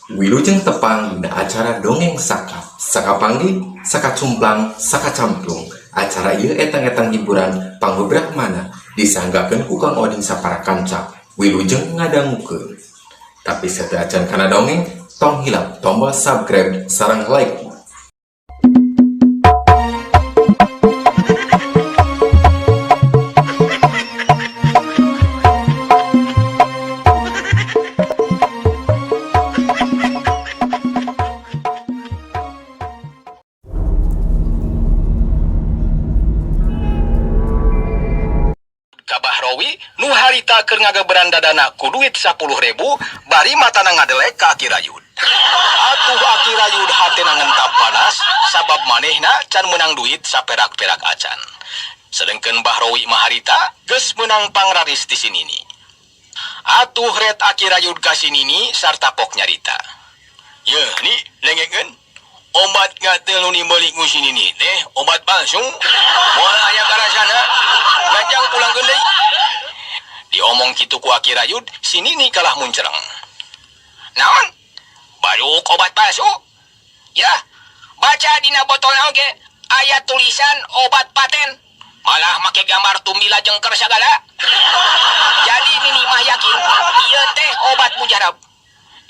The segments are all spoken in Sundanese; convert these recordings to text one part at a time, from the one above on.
Wilujeng tepang dina acara Dongeng Saka. Sakapanggih, sakacumplang, sakacamplung. Acara ieu etang-etang hiburan pangbebrahmana disanggakeun ku Kang Oding sapara kanca. Wilujeng ngadangukeun. Tapi sateuacan kana dongeng, tong hilap tombol subscribe sareng like. Ka Bahrowi nu harita keur ngageberan dadana ku duit 10.000 bari matana ngadelek ka Aki Rayud. Atuh Aki Rayud hatena ngentab panas sabab manehna can meunang duit saperak-perak acan. Sedengkeun Bahrowi mah harita geus meunang pangraris ti si Nini. Atuh ret Aki Rayud ka si Nini sarta pok nyarita. Yeuh ni lengekeun obat gatel nu dibeuli ku si Nini teh obat palsu. Moal aya karasana. Gajang pulangkeun deui. Diomong kitu ku Aki Rayud, si Nini kalah muncereng. Naon? Baruk obat palsu? Yah, baca dina botolna oge aya tulisan obat paten. Malah make gambar tumila jengker sagala. Jadi Nini mah yakin ieu teh obat mujarab.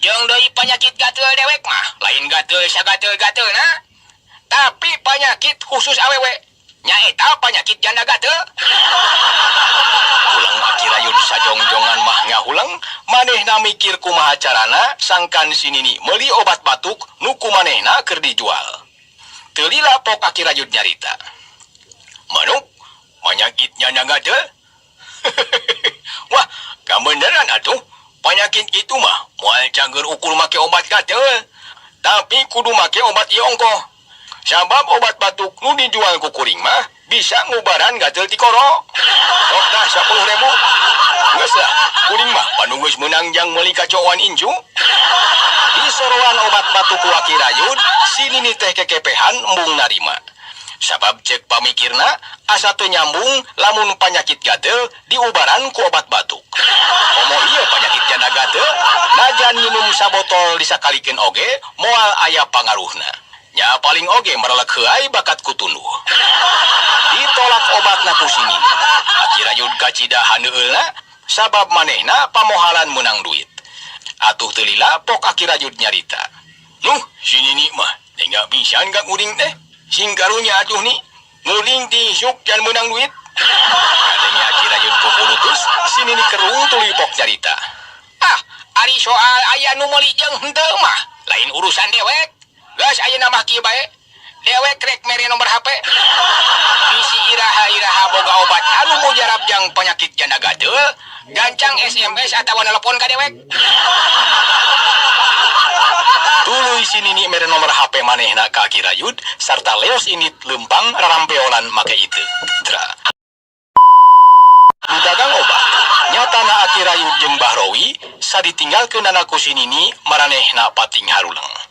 Jeung deui panyakit gatel dewek mah lain gatel sagatel-gatelna, tapi panyakit khusus awewe. Nyaeta panyakit janda gatel. Ulang Aki Rayud sajongjongan mah ngahulang, manehna mikir kumaha carana sangkan si Nini meuli obat batuk nu ku manehna keur dijual. Teu lila pok Aki Rayud nyarita. Manuk, panyakit janda gatel? Wah, kabeneran atuh. Panyakit kitu mah moal cager ukur make obat gatel, tapi kudu make obat ieu ongkoh. Sabab obat batuk nu dijual ku kuring mah bisa ngubaran gatel tikoro. Sok dah 10.000. Geus lah, kuring mah panu geus meunang jang meuli kacoan incu. Disoroan obat batuk ku Aki Rayud, si Nini teh kekepehan embung narima. Sabab cek pamikirna asa teu nyambung lamun panyakit gatel diubaran ku obat batuk. Komo ieu panyakit janda gatel, najan nginum sabotol disakalikeun oge moal aya pangaruhna. Nya paling oge merelek heuay bakat ku tunduh. Ditolak obatna ku si Nini. Aki Rayud kacida haneueulna sabab manehna pamohalan meunang duit. Atuh teu lila pok Aki Rayud nyarita. Nuh, si Nini mah teh pisan ka kuring teh. Sing karunya atuh ni, nguring ti isuk jan meunang duit. Kadenge Aki Rayud kukulutus, si Nini kerung tuluy pok nyarita. Ah, ari soal aya nu meuli jeung henteu mah lain urusan dewek. Geus ayeuna mah kieu bae. Dewek rek mere nomor HP. Bisi iraha-iraha boga obat anu mujarab jang penyakit janda gatel, gancang SMS atawa nelpon ka dewek. Tuluy si Nini mere nomor HP manehna ka Aki Rayud sarta leos init leumpang rarampeolan make itu. Tra. Nu dagang obat. Nyatana Aki Rayud jeung Bahrowi saditinggalkeunana ku si Nini maranehna pating haruleng.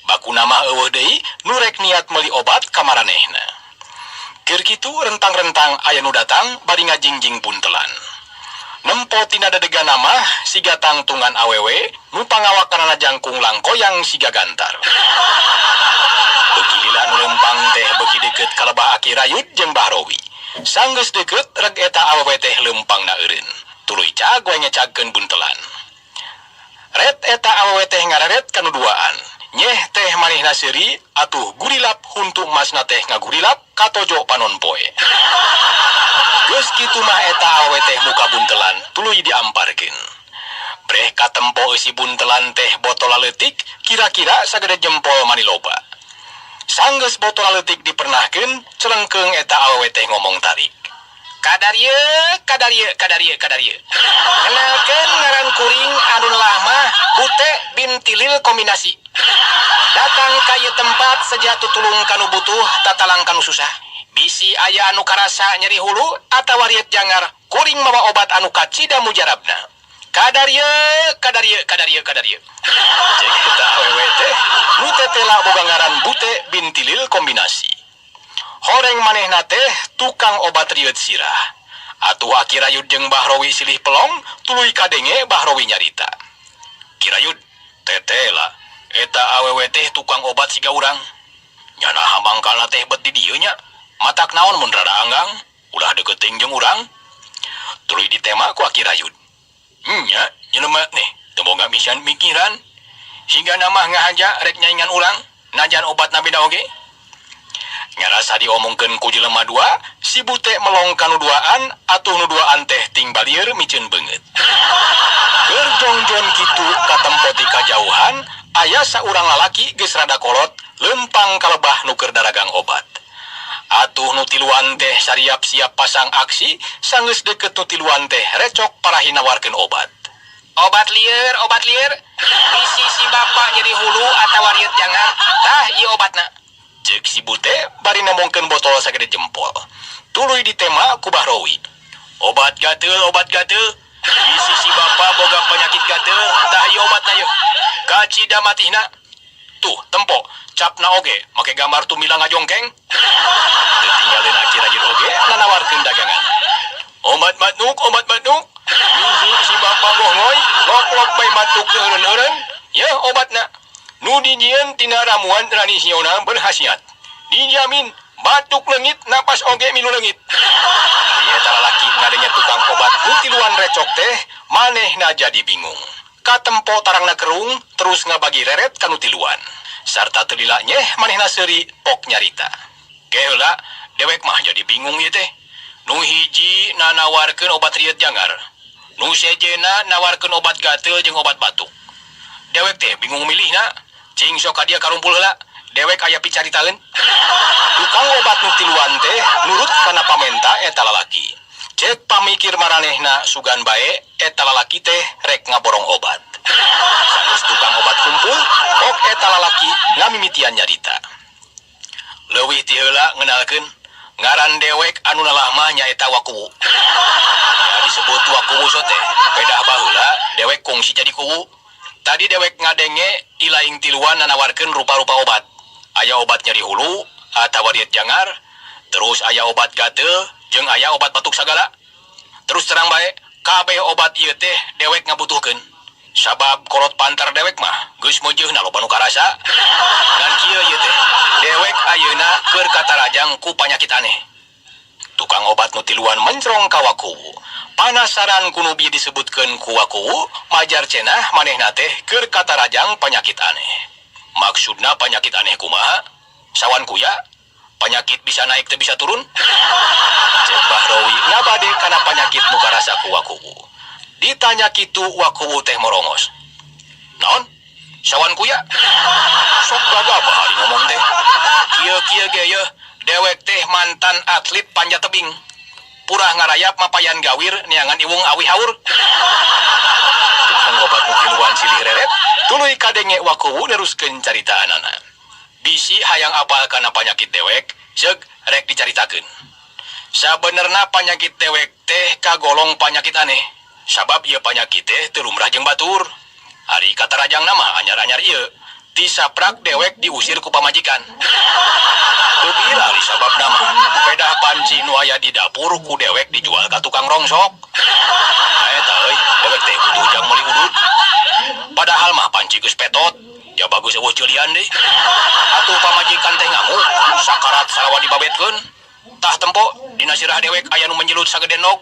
Bakuna mah eueuh deui nu rek niat meuli obat ka maranehna. Keur kitu rentang-rentang aya nu datang bari ngajingjing buntelan. Nempo tina dedegana mah siga tangtungan awewe nu pangawakanana jangkung langkoyang siga gantar. Beuki lila nu leumpang teh beuki deukeut ka lebah Aki Rayud jeung Bahrowi. Sanggeus deukeut reg eta awewe teh leumpangna eureun. Tuluy cag we ngecagkeun buntelan. Ret eta awewe teh ngareret ka nu duaan. Nyeh teh manehna seuri atuh gurilap huntu emasna teh ngagurilap katojo panon poe. Geus kitu mah eta awewe teh muka buntelan tuluy diamparkeun. Breh katempo eusi buntelan teh botol leutik kira-kira sagede jempol maniloba. Sanggeus botol leutik dipernahkeun celengkeung eta awewe teh ngomong tarik. Kadar ieu, kadar ieu, kadar ieu, kadar ieu. Kenalkeun ngaran kuring anu nelah mah Bute bintilil kombinasi. Datang ka ieu tempat seja tutulung kanu butuh tatalang kanu susah. Bisi aya anu karasa nyeri hulu atawa riet jangar, kuring mawa obat anu kacida mujarabna. Kadar ieu, kadar ieu, kadar ieu, kadar ieu. Cek eta awewe teh nu tetela boga ngaran Bute bintilil kombinasi. Horeng manehna teh tukang obat rieut sirah. Atuh Aki Rayud jeung Bahrowi silih pelong, tuluy kadenge Bahrowi nyarita. Ki Rayud, tetela. Eta awewe teh tukang obat siga urang. Nya naha mangkalna teh bet di dieu nya. Matak naon mun rada anggang, ulah deukeut teuing jeung urang. Tuluy ditema ku Aki Rayud. Nya, jelema teh teu boga misan mikiran. Sigana mah ngahaja rek nyaingan urang, najan obatna beda oge. Ngarasa diomongkeun ku jelema dua, si bute melong ka nu duaan, atuh nu duaan teh ting balieur miceun beungeut. Keur jongjon kitu katempo ti kajauhan, aya saurang lalaki geus rada kolot, leumpang ka lebah nu keur daragang obat. Atuh nu tiluan teh sariap siap pasang aksi, sanggeus deukeut nu tiluan teh recok parahi nawarkeun obat. Obat lieur, obat lieur, bisi si bapa nyeri hulu atawa rieut jangar, tah ieu obatna. Ceuk si bute bari nembongkeun botol sagede jempol. Tuluy ditema ku Bahrowi. Obat gateul, obat gateul, bisi si bapa boga panyakit gateul, tah ieu obatna yeuh. Kacida matihna. Tuh, tempo, capna oge make gambar tumila ngajongkeng. Teu tinggaleun Aki Rayud oge nanawarkeun dagangan. Obat batuk, obat batuk. Bisi si bapa gohngoi, lok-lok bae batuk teu eureun-eureun. Yeuh obatna. Nu dijieun tina ramuan tradisional berkhasiat. Dijamin batuk leungit, napas oge milu leungit. Ari eta lalaki ngadenge tukang obat nu tiluan recok teh, manehna jadi bingung. Katempo tarangna kerung, terus ngabagi reret ka nu tiluan. Sarta teu lila nyeh manehna seuri pok nyarita. Ke heula, dewek mah jadi bingung ieu teh. Nu hiji nanawarkeun obat rieut jangar. Nu sejena nawarkeun obat gateul jeung obat batuk. Dewek teh bingung milihna. Cing sok ka dieu karumpul heula. Dewek aya picaritaeun. Tukang obat nu tiluan teh nurut kana pamenta eta lalaki. Cek pamikir maranehna sugan bae eta lalaki teh rek ngaborong obat. Sanggeus tukang obat kumpul, pok eta lalaki ngamimitian nyarita. Leuwih ti heula ngenalkeun ngaran dewek anu nalah mah nyaeta Wakuwu. Nya disebut Wakuwu so teh, pedah baheula dewek kungsi jadi kuwu. Tadi dewek ngadenge ilaing tiluan nanawarkeun rupa-rupa obat. Aya obat nyeri hulu atawa rieut jangar, terus aya obat gateul jeung aya obat batuk sagala. Terus terang bae, kabeh obat ieu teh dewek ngabutuhkeun. Sabab kolot pantar dewek mah geus meujeuhna loba nu karasa. Ngan kieu ieu teh, dewek ayeuna keur katarajang ku panyakit aneh. Tukang obat nu tiluan mencrong ka Wakuwu. Panasaran ku nu bieu disebutkeun ku Wakuwu, majar cenah manehna teh keur katarajang panyakit aneh. Maksudna panyakit aneh kumaha? Sawan kuya? Panyakit bisa naik teu bisa turun? Cek Bahrowi ngabade kana panyakit nu karasa ku Wakuwu. Ditanya kitu Wakuwu teh morongos. Naon? Sawan kuya? Sok gagabah ari ngomong teh. Kieu-kieu ge yeuh, dewek teh mantan atlet panjat tebing. Purah ngarayap mapayan gawir neangan iwung awi haur. Tukang obat nu tiluan silih reret, tuluy kadenge Wakuwu neruskeun caritaanana. Bisi hayang apal kana panyakit dewek, ceuk rek dicaritakeun. Sabenerna panyakit dewek teh kagolong panyakit aneh. Sabab ieu panyakit teh teu lumrah jeung batur. Ari katarajangna mah anyar-anyar ieu. Ti saprak dewek diusir ku pamajikan. Teu pira ari sababna mah, pedah panci nu aya di dapur ku dewek dijual ka tukang rongsok. Nah eta euy, dewek teh butuh jang meuli udud. Padahal mah panci geus petot, jaba geus euweuh ceulian deui. Atuh pamajikan teh ngamuk, sakarat salawa dibabetkeun. Tah tempo, dina sirah dewek aya nu menjelut sagede nog.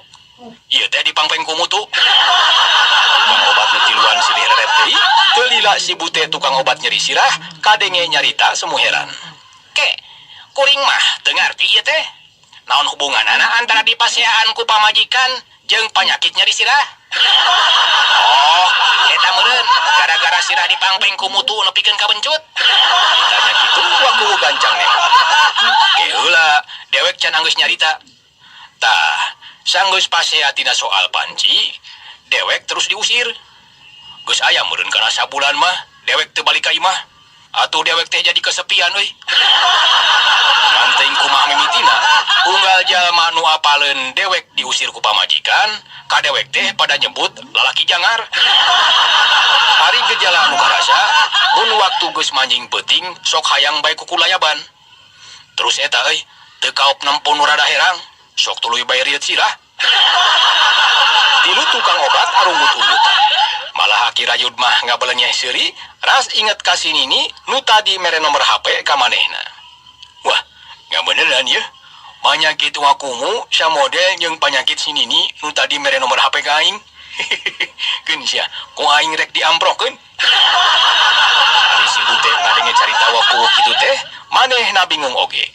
Ieu teh dipangpeng ku mutu. Tukang obat nu tiluan silih reret deui, teu lila si bute tukang obat nyeri sirah, kadenge nyarita semu heran. Ke, kuring mah teu ngarti ieu teh. Naon hubunganana antara dipaseaan ku pamajikan jeung panyakit nyeri sirah? Oh, eta meureun gara-gara sirah dipangpeng ku mutu nepikeun ka bencut. Ditanya kitu Wakuwu gancang nembak. Ke heula, dewek can anggeus nyarita. Tah, sanggeus pasea tina soal panci, dewek terus diusir. Geus aya meureun kana sabulan mah, dewek teu balik ka imah. Atuh dewek teh jadi kesepian euy. Ngan teuing kumaha mimitina, unggal jalma nu apaleun dewek diusir ku pamajikan, ka dewek teh pada nyebut lalaki jangar. Ari gejala anu karasa, mun waktu geus manjing peuting sok hayang bae kukulayaban. Terus eta euy, teu kaop nempo nu rada herang, sok tuluy bae rieut sirah. Tilu tukang obat arunggut-unggutan. Malah Aki Rayud mah ngabelenyeh seuri ras inget ka si Nini nu tadi mere nomor HP ka manehna. Wah, ngabeneran yeuh. Panyakit Wakuwu samodel jeung panyakit si Nini nu tadi mere nomor HP ka aing. Keun sia, ku aing rek diamprokeun. Ari si Butet ngadenge carita Wakuwu kitu teh, manehna bingung oge.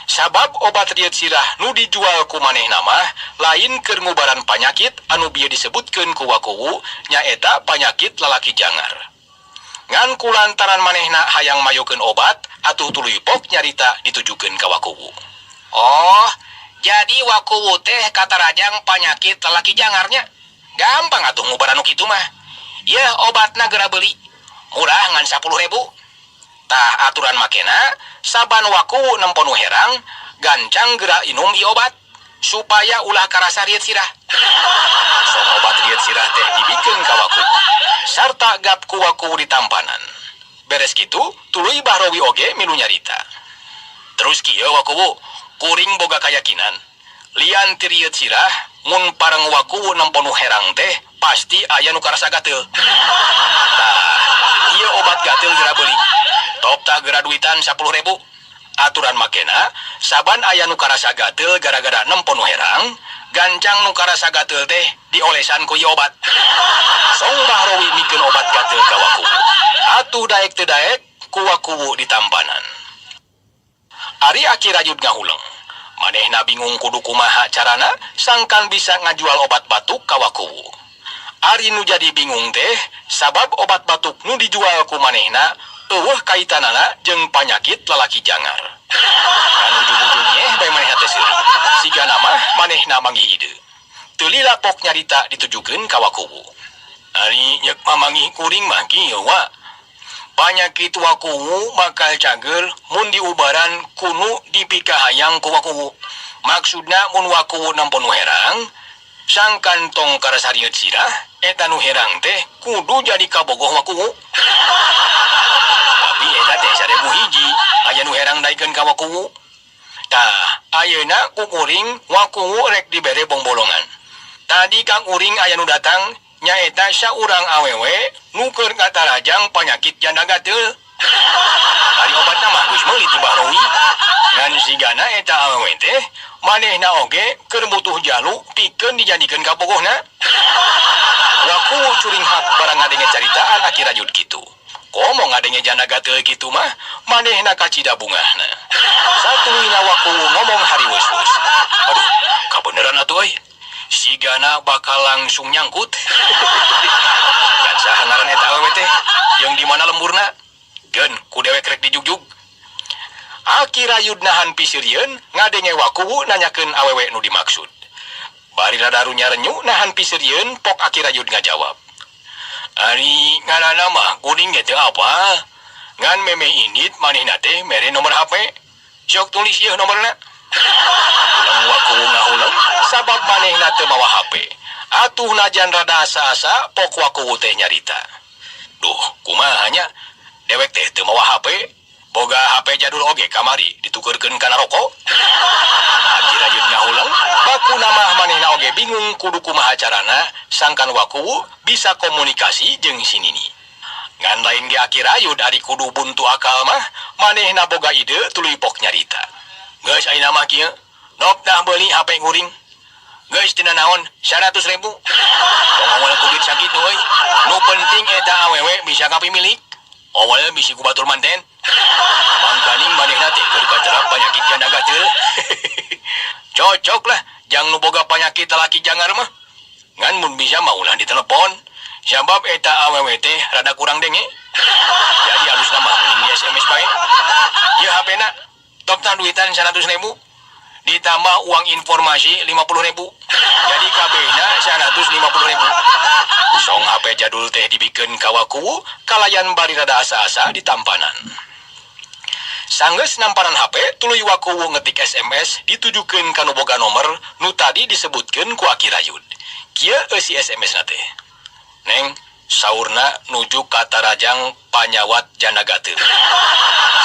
Sabab obat rieut sirah nu dijual ku manehna mah lain keur ngubaran panyakit anu bieu disebutkeun ku Wakuwu, nyaeta panyakit lalaki jangar. Ngan kulantaran manehna hayang mayukeun obat, atuh tuluy pok nyarita ditujukeun ka Wakuwu. Oh, jadi Wakuwu teh katarajang panyakit lalaki jangarnya. Gampang atuh ngubaran nu kitu mah. Yeuh obatna geura beuli. Murah ngan 10.000. Tah aturan makena, saban Wakuwu nempo nu herang, gancang geura inum ieu obat supaya ulah karasa rieut sirah. Sok obat rieut sirah teh dibikeun ka Wakuwu sarta gap ku Wakuwu ditampanan. Beres kitu, tuluy Bahrowi oge milu nyarita. Terus kieu Wakuwu, kuring boga kayakinan. Lian ti rieut sirah, mun pareng Wakuwu nempo nu herang teh pasti aya nu karasa gatel. Tah, ieu obat gatel geura beuli. Top tah geura duitan 10.000. Aturan makena, saban aya nu karasa gatel gara-gara nempo nu herang, gancang nu karasa gatel teh diolesan ku ieu obat. Song Bahrowi mikeun obat gatel ka Wakuwu. Atuh daek teu daek, ku Wakuwu ditampanan. Ari Aki Rayud ngahuleng. Manehna bingung kudu kumaha carana sangkan bisa ngajual obat batuk ka Wakuwu. Ari nu jadi bingung teh sabab obat batuk nu dijual ku manehna euweuh kaitanana jeung panyakit lalaki jangar. Kan ujug-ujug nyeh bae manehna teh seuri. Sigana mah manehna manggih ide. Teu lila pok nyarita ditujukeun ka Wakuwu. Ari nyek pamanggih kuring mah kieu wa. Panyakit Wakuwu bakal cager mun diubaran ku nu dipikahayang ku Wakuwu. Maksudna mun Wakuwu nempo nu herang, sangkan tong karasa rieut sirah, eta nu herang teh kudu jadi kabogoh Wakuwu. Tapi eta teh 1.000 hiji, aya nu herang daekeun ka Wakuwu. Tah, ayeuna ku kuring Wakuwu rek dibere bongbolongan. Tadi ka kuring aya nu datang, nyaeta saurang awewe nu keur katarajang panyakit janda gatel. Ari obatna mah geus meuli ti Bahrowi. Ngan sigana eta awewe teh manehna oge keur butuh jalu pikeun dijadikeun kabogohna. Wakuwu curinghak barang ngadenge caritaan Aki Rayud kitu. Komo ngadenge janda gatel kitu mah manehna kacida bungahna. Satuluyna Wakuwu ngomong hariweus-weus. Aduh, kabeneran atuh euy. Sigana bakal langsung nyangkut. Kan saha ngaran eta awewe teh? Jeung di mana lemburna? Geun ku dewek rek dijugjug. Aki Rayud nahan piseurieun ngadenge Wakuwu nanyakeun awewe nu dimaksud. Bari rada runya-renyu nahan piseurieun pok Aki Rayud ngajawab. Ari ngaranna mah kuring ge teu apal. Ngan memeh indit manehna teh mere nomor HP. Sok tulis ieu nomorna. Ulang Wakuwu ngahuleng sabab manehna teu mawa HP. Atuh najan rada asa-asa pok Wakuwu teh nyarita. Duh, kumaha nya? Dewek teh teu mawa HP. Boga HP jadul oge kamari ditukeurkeun kana rokok. Aki Rayud ngahuleng, bakuna mah manehna oge bingung kudu kumaha carana sangkan Wakuwu bisa komunikasi jeung si Nini. Ngan lain ge Aki Rayud ari kudu buntu akal mah manehna boga ide tuluy pok nyarita. Geus ayeuna mah kieu, nok tah beuli HP kuring. Geus tina naon 100.000. Tong awal ku duit sakitu euy. Nu penting eta awewe bisa kapimilik. Awalnya bisi ku batur manten. Mangkaning manehna teh keur katerap panyakit janda gatel. Cocok lah jang nu boga panyakit lalaki jangar mah. Ngan mun bisa mah ulah ditelepon. Sabab eta awewe teh rada kurang denge. Jadi alusna mah mending di SMS bae. Ieu HP na. Top tah duitan 100.000. Ditambah uang informasi 50.000. Jadi kabehna 150.000. Song HP jadul teh dibikeun ka Wakuwu kalayan bari rada asa-asa ditampanan. Sanggeus nampanan HP, tuluy Wakuwu ngetik SMS ditujukeun ka nu boga nomor nu tadi disebutkeun ku Aki Rayud. Kieu eusi SMS na teh. Neng, saurna nuju katarajang panyawat janda gatel.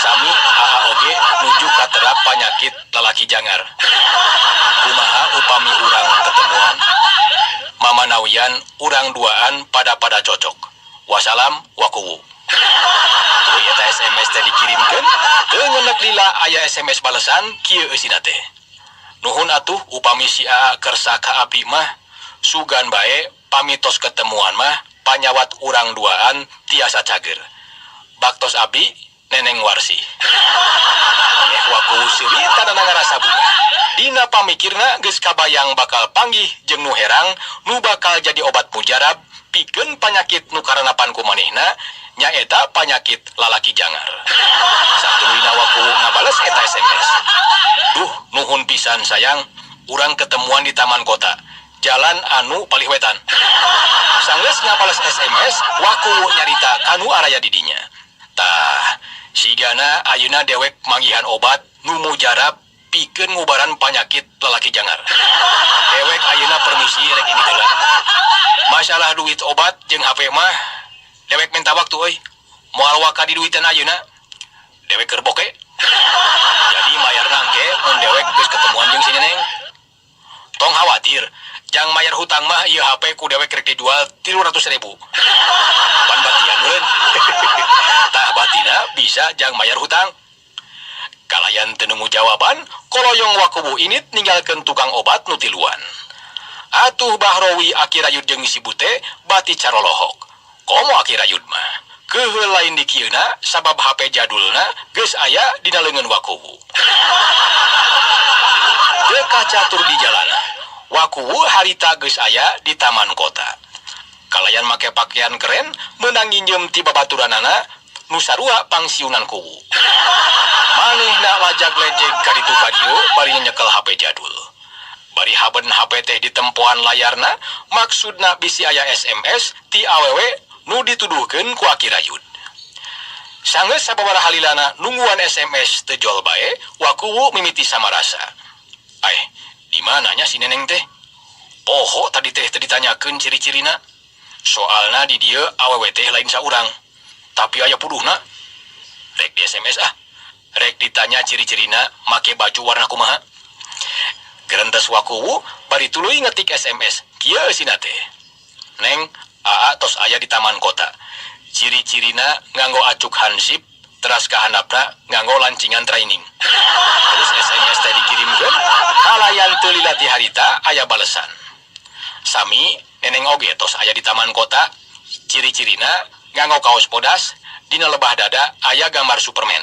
Sami aha oge nuju katerap panyakit lalaki jangar. Kumaha upami urang ketemuan? Mamanawian urang duaan pada-pada cocok. Wassalam, Wakuwu. Tuluy eta SMS teh dikirimkeun, teu ngenek lila aya SMS balesan kieu eusina teh. Nuhun atuh upami si Aa kersa ka abdi mah, sugan bae pami tos ketemuan mah panyawat urang duaan tiasa cager. Baktos abdi, Neneng Warsi. Maneh Wakuwu seuri tandana ngarasa bungah. Dina pamikirna geus kabayang bakal panggih jeung nu herang nu bakal jadi obat mujarab pikeun panyakit nu karanapan ku manehna, nyaeta panyakit lalaki jangar. Satuluyna Wakuwu ngabales eta SMS. Duh, nuhun pisan sayang, urang ketemuan di taman kota. Jalan anu palih wetan. Sanggeus ngabales SMS, Wakuwu nyarita kanu araya di dinya. Tah, sigana ayeuna dewek manggihan obat nu mujarab pikeun ngubaran panyakit lalaki jangar. Dewek ayeuna permisi rek indit heula. Masalah duit obat jeung HP mah dewek minta waktu euy. Moal waka diduiteun ayeuna. Dewek keur boke. Jadi mayarna engke mun dewek geus ketemuan jeung si Neneng. Tong khawatir, jang mayar hutang mah ieu HP ku dewek rek dijual 300 ribu. Pan batian meureun. Tah, batina bisa jang mayar hutang. Kalayan teu nemu jawaban, koloyong Wakuwu indit ninggalkeun tukang obat nu tiluan. Atuh Bahrowi, Aki Rayud jeung si Bute bati carolohok. Komo Aki Rayud mah. Keuheul lain dikieuna sabab HP jadulna geus aya dina leungeun Wakuwu. Teu kacatur di jalana. Wakuwu harita geus aya di taman kota. Kalayan make pakaian keren, meunang nginjem ti babaturanana nu sarua pangsiunan kuwu. Manehna lajag lejeg ka ditu ka dieu bari nyekel HP jadul. Bari haben HP teh ditempoan layarna, maksudna bisi aya SMS ti awewe nu dituduhkeun ku Aki Rayud. Sanggeus sababaraha lilana nungguan SMS teu jol bae, Wakuwu mimiti samarasa. Aeh, di mananya si Neneng teh? Poho tadi teh teu ditanyakeun ciri-cirina. Soalna di dieu awewe teh lain saurang. Tapi aya puduhna. Rek di SMS ah. Rek ditanya ciri-cirina make baju warna kumaha. Gerentes Wakuwu bari tuluy ngetik SMS. Kieu eusina teh. Neng, Aa tos aya di taman kota. Ciri-cirina nganggo acuk hansip, teras kahandapna nganggo lancingan training. Terus SMS teh dikirimkeun, kalayan teu lila ti harita aya balesan. Sami, Neneng oge tos aya di taman kota. Ciri-cirina nganggo kaos bodas, dina lebah dada aya gambar Superman.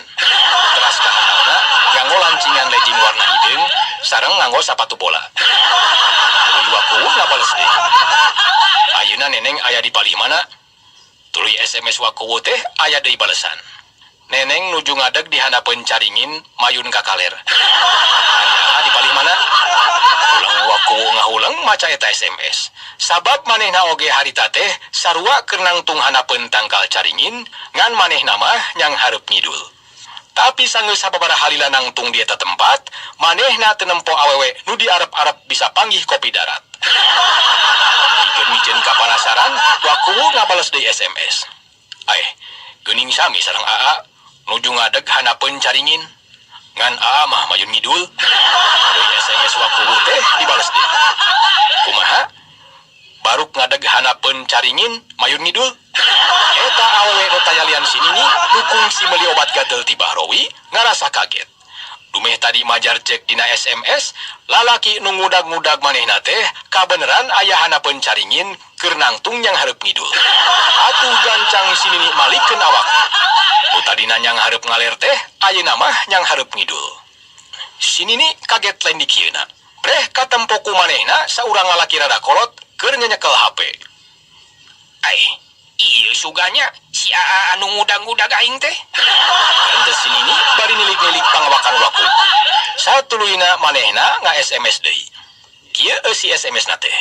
Teras kahandapna nganggo lancingan legging warna hideung sareng nganggo sapatu bola. Tuluy Wakuwu ngabales deui. Ayeuna Neneng aya di palih mana? Tuluy SMS Wakuwu teh aya deui balesan. Neneng nuju ngadeg di handapeun caringin mayun ka kaler. Ari Aa di palih mana? Ulang Wakuwu ngahuleng maca eta SMS. Sabab manehna oge harita teh sarua keur nangtung handapeun tangkal caringin, ngan manehna mah nyang hareup ngidul. Tapi sanggeus sababaraha lila nangtung di eta tempat, manehna teu nempo awewe nu diarep-arep bisa panggih kopi darat. Pikeun miceun kapanasaran, Wakuwu ngabales deui SMS. Aeh, geuning sami sareng Aa, nuju ngadeg handapeun caringin. Ngan Aa mah mayun ngidul. Deui SMS Wakuwu teh dibales deui. Kumaha? Baruk ngadeg handapeun caringin mayun ngidul. Eta awewe nu tayalian si Nini nu kungsi meuli obat gatel ti Bahrowi ngarasa kaget. Dumeh tadi majar cek dina SMS, lalaki nu ngudag-ngudag manehna teh kabeneran aya handapeun caringin keur nangtung nyang hareup ngidul. Atuh gancang si Nini malikeun awak. Nu tadina nyang hareup ngaler teh ayeuna mah nyang hareup ngidul. Si Nini kaget lain dikieuna. Breh katempo ku manehna saurang lalaki rada kolot keur nyenyekel HP. Ai, ieu suganya si Aa anu ngudag-ngudag aing teh. Gerentes si Nini bari nilik-nilik pangawakan Waku. Satuluyna manehna nga-SMS deui. Kieu eusi SMS na teh.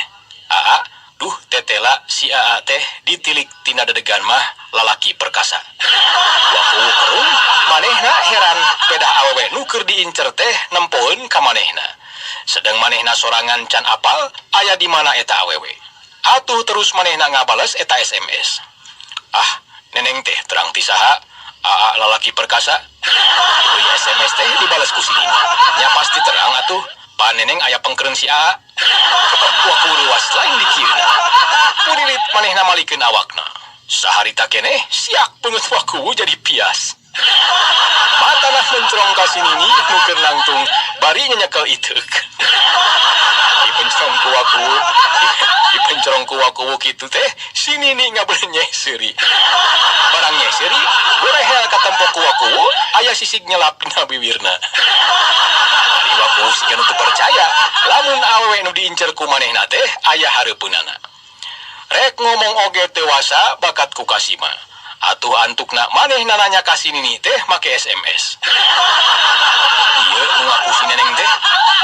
Aa, duh, tetela si Aa teh ditilik tina dedegan mah lalaki perkasa. Waku kerung, manehna heran pedah awewe nu keur diincer teh nempoeun ka manehna. Sedang manehna sorangan can apal aya di mana eta awewe. Atuh terus manehna ngabales eta SMS. Ah, Neneng teh terang ti saha? Aa lalaki perkasa? Tuluy SMS teh dibales ku si Nini. Nya pasti terang atuh. Pan Neneng aya pengkereng si Aa. Waku reuwas lain dikieuna. Purilit manehna malikeun awakna. Saharita keneh siak beungeut Wakuwu jadi pias. Matana mencrong ka si Nini nu keur nangtung bari nyenyekel iteuk. Dipencrong ku Wakuwu, dipencrong ku Wakuwu kitu teh si Nini ngaberenyeh seuri. Barang nyeh seuri, gorehel katempo ku Wakuwu aya sisig nyelap dina biwirna. Ari Wakuwu siga nu teu percaya lamun awewe nu diincer ku manehna teh aya hareupeunana. Rek ngomong oge teu wasa bakat ku kasima. Atuh antukna manehna nanya ka si Nini teh make SMS. Ieu nu ngaku si Neneng teh,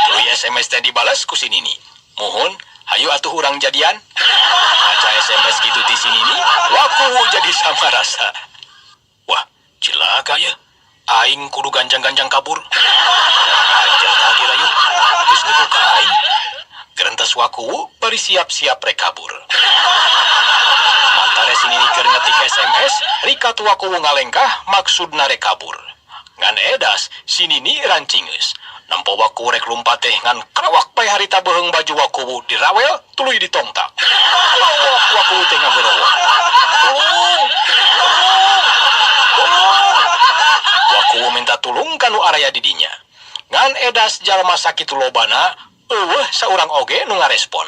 tuluy SMS teh dibales ku si Nini. Muhun, hayu atuh urang jadian. Maca SMS kitu ti si Nini, Wakuwu jadi samarasa. Wah, cilaka yeuh. Aing kudu ganjang-ganjang kabur. Ajar tah Kirayut, geus nipu ka aing. Gerentes Wakuwu bari siap-siap rek kabur. Mantare si Nini keur ngetik SMS, rikat Wakuwu ngalengkah maksudna rek kabur. Ngan edas, si Nini rancingeus. Nempo Wakuwu rek lumpat teh ngan krawak bae harita beuheung baju Wakuwu dirawel tuluy ditongtak. Lowok Wakuwu teh ngagorowok. Tulung! Tulung! Tulung! Wakuwu minta tulung ka nu araya di dinya. Ngan edas jalma sakitu lobana, eueuh saurang oge nu ngarespon.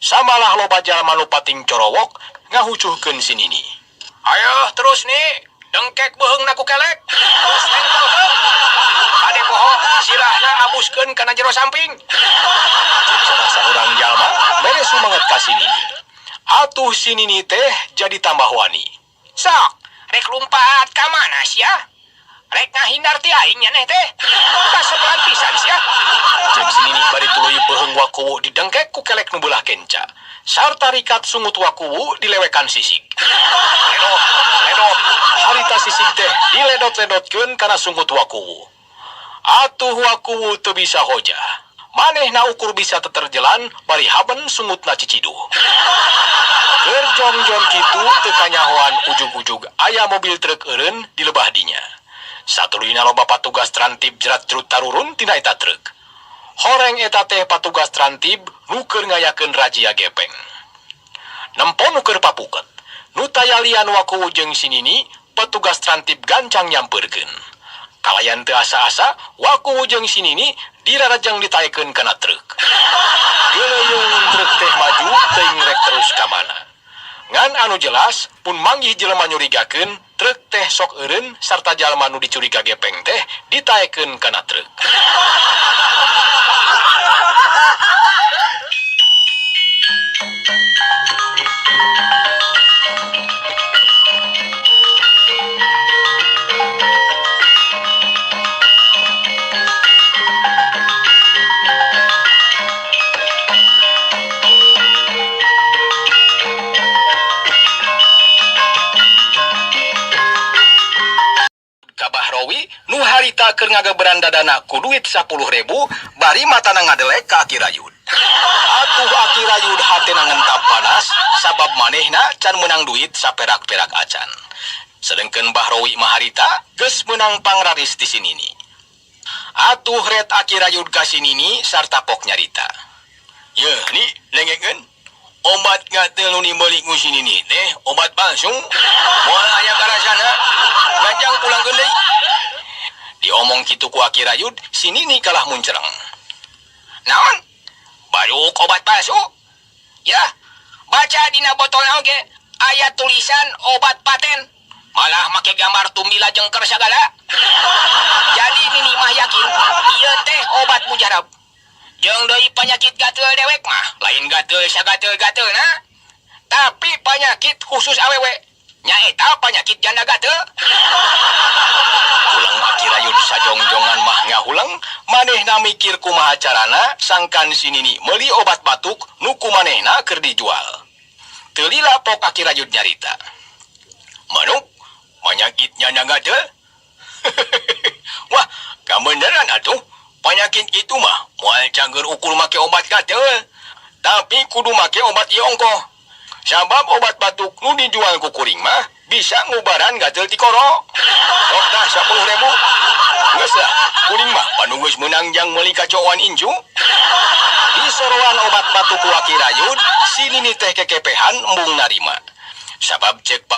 Samalah loba jalma nu pating corowok ngahucuhkeun si Nini. Ayo terus ni, dengkek beuheungna ku kelek. Terus nengkelkeun. Kade poho sirahna abuskeun kana jero samping. Cek salah saurang jalma mere sumanget ka si Nini. Atuh si Nini teh jadi tambah wani. Sok, rek lumpat ka mana sia? Rek ngahindar ti aing nyaneh teh. Kasepelan pisan sia. Cek si Nini bari tuluy beuheung Wakuwu didengkek ku kelek nu beulah kenca. Sarta rikat sungut Wakuwu dilewekan sisig. Ledot, ledot, harita sisig teh diledot-ledotkeun kana sungut Wakuwu. Atuh Wakuwu teu bisa hojah. Manehna ukur bisa teterjelan bari haben sungutna ciciduh. Keur jongjon kitu teu kanyahoan ujug-ujug aya mobil truk eureun di lebah dinya. Satuluyna loba patugas Trantib jerat-jerut tarurun tina eta truk. Horeng eta teh patugas Trantib nu keur ngayakeun razia gepeng. Nempo nu keur papuket. Nu tayalian Wakuwu jeung si Nini, petugas Trantib gancang nyampeurkeun. Kalayan teu asa-asa, Wakuwu jeung si Nini dirarajeng ditaekeun kana truk. Geuleuyeung truk teh maju teuing rek terus ka mana. Ngan anu jelas, pun manggih jelema nyurigakeun, truk teh sok eureun sarta jalma nu dicuriga gepeng teh ditaekeun kana truk. Ka Bahrowi nu harita keur ngageberan dadana ku duit 10.000 bari matana ngadelek ka Aki Rayud. Atuh Aki Rayud hatena ngentap panas sabab manehna can meunang duit saperak-perak acan. Sedengkeun Bahrowi mah harita geus meunang pangraris ti si Nini. Atuh ret Aki Rayud ka si Nini sarta pok nyarita. Yeuh ni lengekeun obat gatel nu dibeuli ku si Nini teh obat palsu. Moal aya karasana. Ganjang pulangkeun deui. Diomong kitu ku Aki Rayud, si Nini kalah muncereng. Naon? Baruk obat palsu? Yah, baca dina botolna oge aya tulisan obat paten. Malah make gambar tumila jengker sagala. Jadi Nini mah yakin ieu teh obat mujarab. Jeung deui panyakit gatel dewek mah lain gatel sagatel-gatelna, tapi panyakit khusus awewe. Nyaeta panyakit janda gatel. Ulang Aki Rayud sajongjongan mah ngahuleng, manehna mikir kumaha carana sangkan si Nini meuli obat batuk nu ku manehna keur dijual. Teu lila pok Aki Rayud nyarita. Manuk, panyakit janda gatel? Wah, kabeneran atuh. Panyakit kitu mah moal cager ukur make obat gatel, tapi kudu make obat ieu ongkoh. Sabab obat batuk nu dijual ku kuring mah Bisa ngubaran gatel tikoro. Sok tah 10.000. Geus lah, kuring mah panu geus meunang jang meuli kacoan incu. Disoroan obat batuk ku Aki Rayud, si Nini teh kekepehan embung narima. Sabab cek.